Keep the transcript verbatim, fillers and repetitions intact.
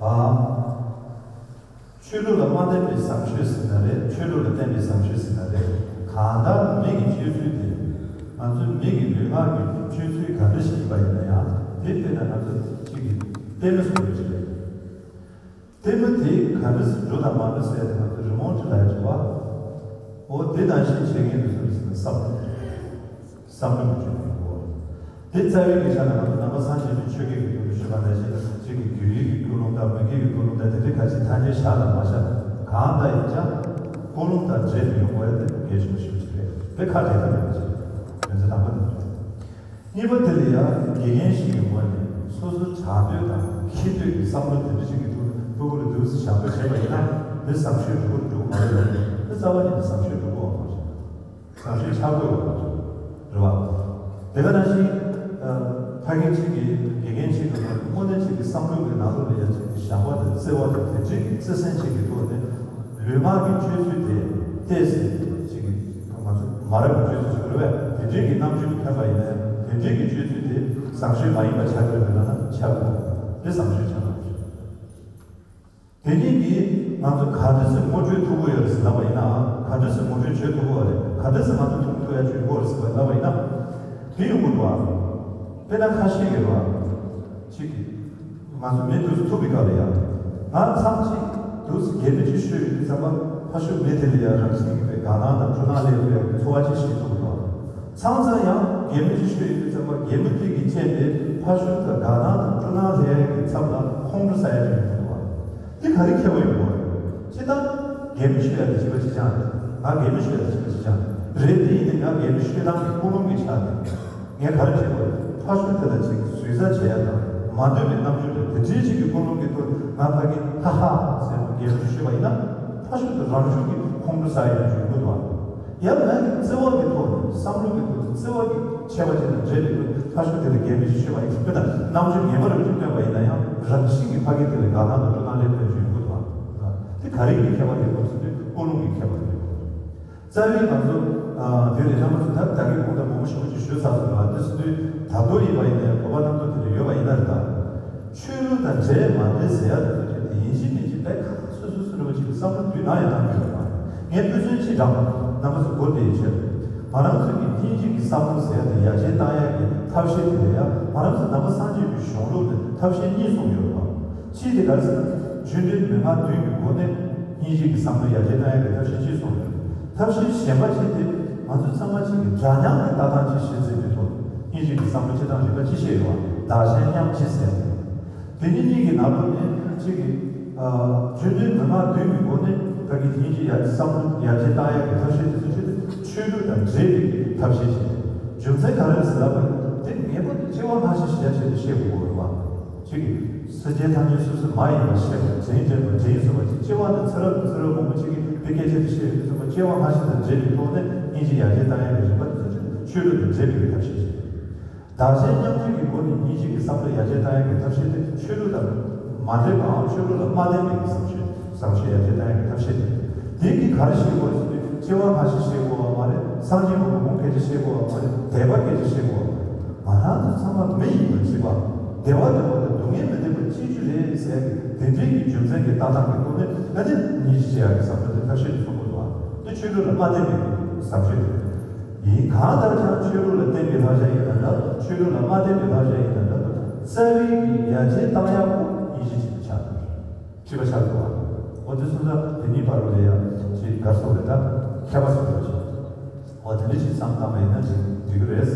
ཨ། ཆོས་ལུགས་ལ་མ་བརྟེན་པའི་བཟང་སྤྱོད་ཟེར་ན་རེད། ཆོས་ལུགས་ལ་བརྟེན་པའི་བཟང་སྤྱོད་ཟེར་ན་རེད། གང་ལྟར་མི་གི་སྤྱོད་ཚུལ་དེ། ང་ཚོའི་མི་གི་ལུས་ངག་གི་སྤྱོད་ཚུལ་ག་འདྲ་ཞིག་ཡིན་པ་ཡིན་ན་ཡང་། དེ་དཔེར་ན་ང་ཚོ་གཅིག་གི་ལྟད་མོ་བཟོ་འདྲ་ཞིག་རེད། ལྟད་མོ་དེ་ག་འདྲ་སེ་འགྲོ་དང་མ་འགྲོ་ཟེར་ཡ་དེ་ང་ཚོ་རི་མོ་འདྲ་ལ་ཡ་བྱེད་པ། འོ་དེ་ནང་བཞིན་བྱེད་མཁན་དེ་ཚོ་ལ་ཟེར་ན་བསམ་བློ། བསམ་བློ་གི་སྤྱོད་པའི་སྐོར། དེ་རྩ་བའི་གི་ཆ་ནས་ང་ཚོ་ནང་པ་སངས་རྒྱས་པའི་ཆོས་བརྒྱུད་ཀྱི་སྐོར་ལ་ཞུས་པ་ནང་བཞིན་གཅིག་གི་རྒྱུ་ཡི་གི་ཀུན་སློང་དང་མུ་གེ་གི་ཀུན་སློང་དང་དེ་འདྲའི་ཁ་ཅིག་ཐམས་ཅད་བཞག་དང་མ་བཞག་གང་ལྟར་ཡིན་ཀྱང་ཀུན་སློང་དང་འབྲེལ་ཏེ་ཡོང་དགོས་ཡ་དེ་གལ་ཆེན་པོ་ཞིག་རེད། དེ་ཁ་བྲལ་ཐབས་མེད་པ་ཞིག་རེད། དོན་ཚན་དང་པོ་དེ་རེད། གཉིས་པ་དེ་ལ་ཡང་དགེ་རྒན་ཞིག་གི་ངོས་ནས་སོ་སོ་དྲག་འདོད་དང་ཁེ་འདོད་ཀྱི་བསམ་བློ་དེ་འདྲ་ཞིག་གི་ཐོག་ནས་ཕྲུ་གུ་ལ་འདུག་སེ་བཞག་པ་བྱས་པ་ཡིན་ན་དེ་བཟང་སྤྱོད་འགྲོ་གི་འགྲོ་གི་མ་རེད་ལ། དེ་རྩ་བ་ཉིད་ནས་བཟང་སྤྱོད་འགྲོ་གི་མ་རེད། བཟང་སྤྱོད་ཆགས་དགོས་པ་རེད་བ། དེ་ག་ནང་བཞིན་ཕ་གི་གཅིག་གི་དགེ་རྒན་གཅིག་གི་ངོས་ནས་དངོས་གནས་གཅིག་གི་བསམ་བློ་གི་ནང་ལོགས་ལ་ཡ་གཅིག་གི་བཞག་པ་དང་བརྩེ་བ་དང་དེ་འདྲའི་གི་བརྩེ་སེམས་གཅིག་གི་ཐོག་ནས་ལུས་ངག་གི་སྤྱོད་ཚུལ་དེ་ཏོག་ཙམ་གཅིག་གི་ང་ཚོ་མ་རབས་ཀྱི་སྤྱོད་ཚུལ་ཞིག་རེད་བས། དེ་འདྲའི་གི་རྣམ་དཔྱོད་ཀྱི་ཐོན་པ་ཡིན་ན་ཡང་དེ་འདྲའི་གི་སྤྱོད་ཚུལ་དེ་བཟང་སྤྱོད་མ་ཡིན་པ་ཆགས་ཀྱི་རེད་ལབ་ན་ཆགས་དགོས། དེ་བཟང་སྤྱོད་ཆགས་དགོས། དེ་གཉིས་ཀྱིས་ང་ཚོ་ག་འདྲ་སེ་ངོ་སྤྲོད་ཐུབ་ཀྱི་ཡོད་རེད་ཟེར་ལབ་པ་ཡིན་ན། ག་འདྲ་སེ་ངོ་སྤྲོད་བྱེད་ཐུབ་ཀྱི་ཡོད་རེད། ག་འདྲ་སེ་ང་ཚོ་མཐོང་ཐུབ་ཡ་བྱེད་ཀྱི་ཡོད་རེད་ཟེར་ལབ་པ་ཡིན་ན། དེ་ཡོང་གི་འདུག་ཨ། དཔེར་ན་ཁ་ཤས་ཀྱིས་རེད་བ། གཅིག་གིས། ང་ཚོ་མི་འདུག་སེ་ཐུག་པའི་སྐབས་ལ་ཡང་། ང་མཚམས་གཅིག་འདུག་སེ་གད་མོ་ཅིག་ཤོར་ཡོང་དུས་ཙམ་པ་ཕར་ཕྱོགས་མི་དེ་ལ་ཡང་རང་བཞིན་གྱིས་དགའ་སྣང་དང་སྤྲོ་སྣང་སླེབས་ཐུབ་ཡ་གི་ཚོར་བ་ཅིག་ཞིག་ཐོབ་འདུག་ཨ། མཚམས་མཚམས་ཡང་གད་མོ་ཅིག་ཤོར་ཡོང་དུས་ཙམ་པ་གད་མོ་དེ་གི་རྐྱེན་དེ་ཕར་ཕྱོགས་དང་དགའ་སྣང་དང་སྤྲོ་སྣང་སླེབས་ཡ་གི་ཚབ་ལ་ཁོང་ཁྲོ་ཟ་ཡ་ཅིག་ཡོང་གི་འདུག་ཨ། དེ་ག་རེ་ཁྱད་པར་ཡོད་དགོས་རེད། སྤྱིར་བཏང་། གད་མོ་ཤོར་ཡ་དེ་བྱིས་པ་གཅིག་རྐྱང་རེད། ང་གད་མོ་ཤོར་ཡ་དེ་བྱིས་པ་གཅིག་རྐྱང་རེད། རེད་དེ་ཡིན་ནའི་ང་གད་མོ་ཤོར་སྟངས་ཀྱི་ཀུན་སློང་གི་ཆ་དེ། ངས་ག་རེ་བྱེད་དགོས་རེད། ཕར་ཕྱོགས་དེ་ལ་ཅིག་ཟུར་ཟ་བྱེད་ཡ་དང་མ་འདོད་པའི་རྣམ་འགྱུར་དང་དེ་འདྲའི་ཅིག་གི་ཀུན་སློང་གི་ཐོག་ང་ཕ་གི་ཧ་ཧ་ཟེར་ནས་གད་མོ་ཤོར་བ་ཡིན་ན། ཕར་ཕྱོགས་དེ་རང་བྱུང་གི་ཁོང་ཁྲོ་ཟ་ཡ་ཡོང་གི་འདུག་ཨ། ཡང་ང་གི་བརྩེ་བ་གི་ཐོག་ནས་བསམ་བློ་གི་ཐོག་ནས་བརྩེ་བ་གི་ཁྱད་པར་ཅན་དང་འབྲེལ་བའི་ཐོག་ནས་ཕར་ཕྱོགས་དེ་ལ་གད་མོ་ཞིག་ཤོར་བ་ཡིན་ཚེ། དཔེར་ན་རྣམ་དཔྱོད་ངན་པ་རུ་ཅིག་སྟོན་པ་ཡིན་ན་ཡང་རང་བཞིན་གྱིས་ཕ་གི་དེ་ལ་དགའ་སྣང་དང་སྤྲོ་སྣང་སླེབས་ཐུབ་ཡ་ཡོང་གི་འདུག་ཨ། དེ་ག་རེ་གི་ཁྱད་པར་ཡོད་དགོས་ཟེར་དུས་ཀུན་སློང་གི་ཁྱད་པར་ཡོད། རྩ་བའི་ང་ཚོ་དེ་རེད། རྣམ་པ་ཚོ་ད་ལྟ་གི་གོང་དུ་མང་པོ་ཞེ་པོ་ཅིག་ཞུས་ཚར་སོང་ལ། དེ་ཟེར་དུས་ད་དུང་ཡིན་པ་ཡིན་ན་ཡང་དོགས་པ་རྣམ་རྟོག་དེ་འདྲ་ཡོད་པ་ཡིན་ན་རེད་ད། ཆོས་ལུགས་དང་འབྲེལ་མ་འབྲེལ་ཟེར་ཡ་དེ་ཚོ་ཅིག་དེ་ཡིན་གཅིག་མིན་གཅིག་བས་ཁ་སོ་སོ་སོ་རེ་བ་ཅིག་བསམ་བློ་དུས་ནམ་ཡང་གཏོང་གི་ཡོད་མ་རེད། ངས་དཔེ་མཚོན་གཅིག་དྲངས། རྣམ་པ་ཚོ་གོ་བདེ་ཡི་ཆེད་དུ། ང་རང་ཚོ་གི་སྙིང་རྗེ་གི་བསམ་བློ་ཟེར་ཡ་དེ་ཡར་རྒྱས་བཏང་ཡ་གི་ཐབས་ཤེས་དེ་ལ་ཡ་ང་རང་ཚོ་ནང་པ་སངས་རྒྱས་པའི་གཞུང་ལུགས་ནས་ཐབས་ཤེས་གཉིས་གསུངས་ཡོད་རེད་པ། གཅིག་དེ་ག་རེ་ཟེར་ན། བཅོམ་ལྡན་མན་ངག་བདུན་གྱི་སྒོ་ནས་སྙིང་རྗེ་གི་བསམ་བློ་ཡར་རྒྱས་བཏང་ཡ་གི་ཐབས་ཤེས་གཅིག་གསུངས་ཡོད། ཐབས་ཤེས་གཞན་པ་གཅིག་དེ་ང་ཚོ་ཚང་མ་གཅིག་གི་འདྲ་མཉམ་གྱི་ལྟ་སྟངས་ཅིག་གཞི་འཛིན་པའི་ཐོག་སྙིང་རྗེ་གི་བསམ་བློ་སྤྱི་དང་རིག་པ་གཅིག་བཤད་ཡོད་པ། བདག་གཞན་མཉམ་བརྗེ་ཟེར་ཡ་དེ། དེ་གཉིས་གཉིས་ཀྱི་ནང་ལོགས་ནས་གཅིག་གིས། ཨ། བཅོམ་ལྡན་མན་ངག་བདུན་གྱི་སྒོ་ནས་ཕ་གི་སྙིང་རྗེ་ཡར་བསམ་བློ་ཡར་རྒྱས་བཏང་ཡག་གི་ཐབས་ཤེས་དེ་ཚོ་ཆོས་དང་ཆོས་ལུགས་དང་འབྲེལ་བའི་ཐབས་ཤེས་ཤིག་རེད། རྒྱུ་མཚན་ག་རེ་རེད་ཟེར་ལབ་པ་ཡིན་དེ་ངེས་པར་དུ་སྐྱེ་བ་སྔ་ཕྱི་ཞེས་བྱ་ཆེད་དུ་བཤད་དགོས་པ་རེད་བ། གཅིག་གིས་སེམས་ཅན་ཐམས་ཅད་སོ་སོ་མ་ཡིན་པར་ཤེས་པ་དྲིན་དྲན་པ་དྲིན་གཟོ་བ་ཅིག་སྐྱེ་བ་འདི་ཚེ་རབས་ཀྱི་ཚེ་རབས་མང་པོ་གཅིག་གིས་དེ་སྐད་ཆ་དེ་བཤད་ཡོད་དུས་ཙམ་པ་སྐྱེ་བ་སྔ་ཕྱི་དང་འབྲེལ་བའི་ཐོག་ནས་སྙིང་རྗེ་ཡར་རྒྱས་བཏང་ཡག་གི་རིམ་པ་དེ་ཚོ་ཆོས་ལུགས་དང་འབྲེལ་བའི་ཐབས་ཤེས་ཤིག་བདག་གཞན་མཉམ་བརྗེ་གི་སྒོ་ནས་སྙིང་རྗེ་གི་བསམ་བློ་ཡར་རྒྱས་བཏང་ཡག་གི་ཐབས་ཤེས་དེ་ཆོས་ལུགས་དང་མ་འབྲེལ་བའམ་ཆོས་ལུགས་ལ་མ་བརྟེན་པའི་བཟང་སྤྱོད་བཟང་སྤྱོད་ཡར་རྒྱས་བཏང་ཡག་གི་ཐབས་ཤེས་དེ། དེ་གི་ག་རེ་ཤེས་དགོས་རེད་ཟེར་དུས་སྐྱེ་བ་སྔ་ཕྱི་ཤེས་དགོས་པ་མ་རེད། སངས་རྒྱས་ཀྱི་གོ་འཕང་སྐད་ཆ་བཤད་དགོས་པ་མ་རེད། དད་པ་སྐད་ཆ་བཤད་དགོས་པ་མ་རེད། ང་རང་ཚོ་ཚང་མ་མི་ཡིན་པ་གཅིག་པ། བདེ་བ་འདོད་པ་དང་སྡུག་བསྔལ་མི་འདོད་པ་གཅིག་གྱུར་རེད་ཟེར་ཡག་གི་དེ་འདྲའི་གི་རྒྱུ་མཚན་གྱི་ལྟ་སྟངས་ཀྱི་ཐོག་ནས་ཨ་ནི་སྙིང་རྗེ་ཆེ་ཡག་གི་བསམ་བློ་དེ་ཐབས་ཤེས་དེ་གསུང་དགོས་འདུག་ཨ། དེ་ཆོས་ལུགས་ལ་མ་བརྟེན་པའི་བཟང་སྤྱོད་དེ་ཡིན། གང་ལྟར་ཀྱང་ཆོས་ལུགས་ལ་བརྟེན་པའི་བསླབ་བྱ་ཡིན་ན་འདྲ། ཆོས་ལུགས་ལ་མ་བརྟེན་པའི་བསླབ་བྱ་ཡིན་ན་འདྲ། རྩ་བའི་གི་ཡར་རྒྱས་བཏང་ཡག་པོ་སྙིང་རྗེ་ཆེན་པོ་ཆགས་དགོས། སྤྱི་པ་ཆགས་དགོས་པ། འོ་དེ་སོང་ཙང་དེ་གཉིས་བར་ལ་ཡང་ཅིག་ག་སོགས་རེད་ད་ཁྱད་པར་སོགས་རེད་ཅིག་འོ་དེ་འདྲ་ཞིག་བསམ་བཏང་བ་ཡིན་ན་འགྲིག་འགྲིག་གི་རེད།